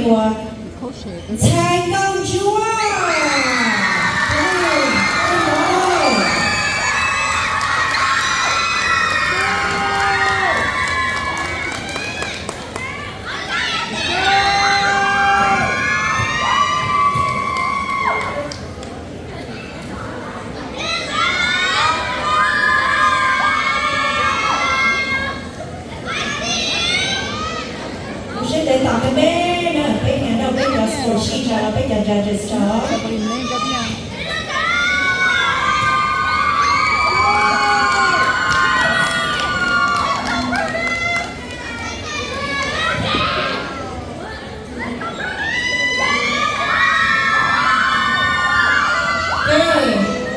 ua Ntxhais Nkauj Ntsuab. Kuv seb tes tom me me na, peb nyuam noj peb cov sports sij tso, peb cov judges tso.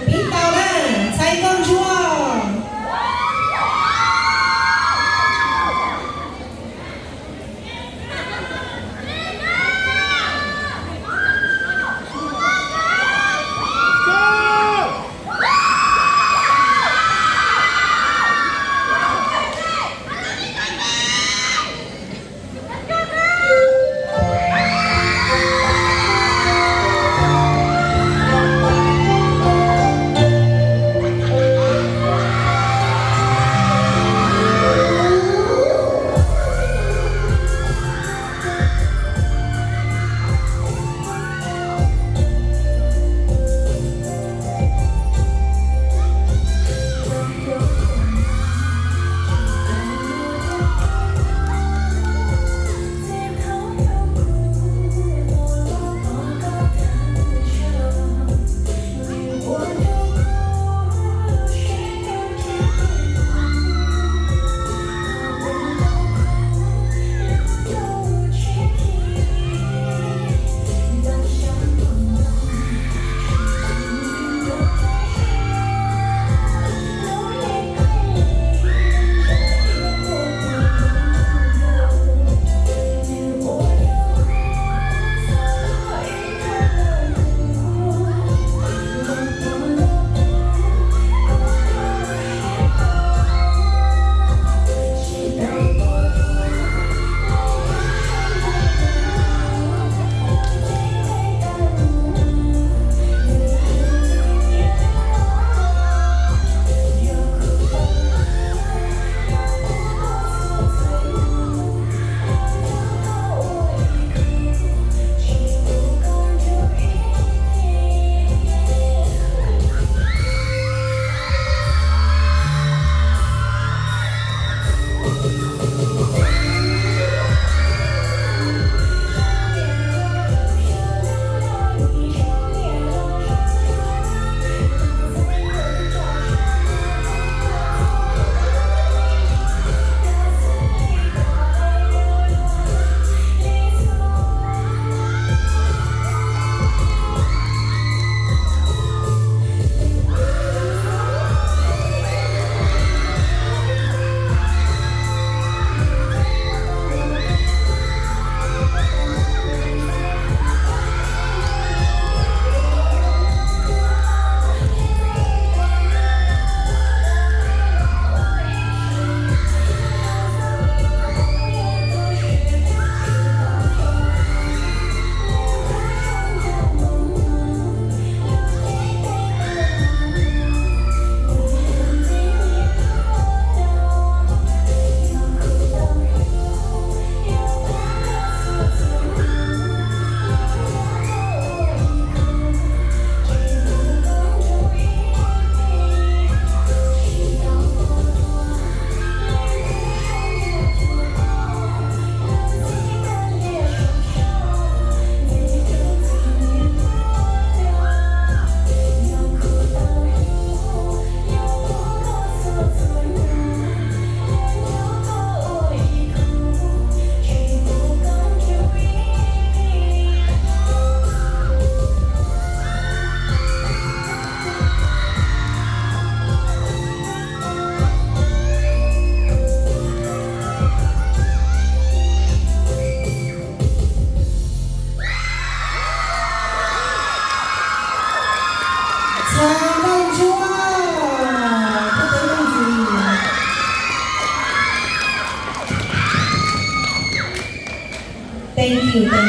Pib tau na, Ntxhais Nkauj Ntsuab.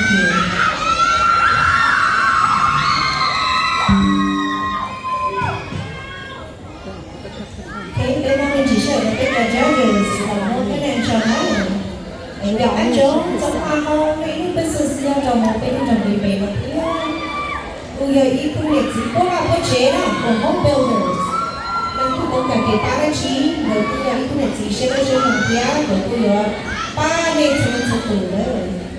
Peb muab me ntsis sij hawm rau peb cov judges los muab peb naj tso na. Yog ib tsoom txoj hmoo, peb ib lub business yog rau hauv peb lub nroog Nplij Npe no thiab. Kuj yog ib tug niam txiv puab vaj puab tsev na, kuj home builders. Leej twg tau kawm kev pab dab tsi, nkawd kuj yog ib tug niam txiv siab dawb siab zoo thiab, nkawd kuj yuav pab nej txhua leej txhua tus lawm.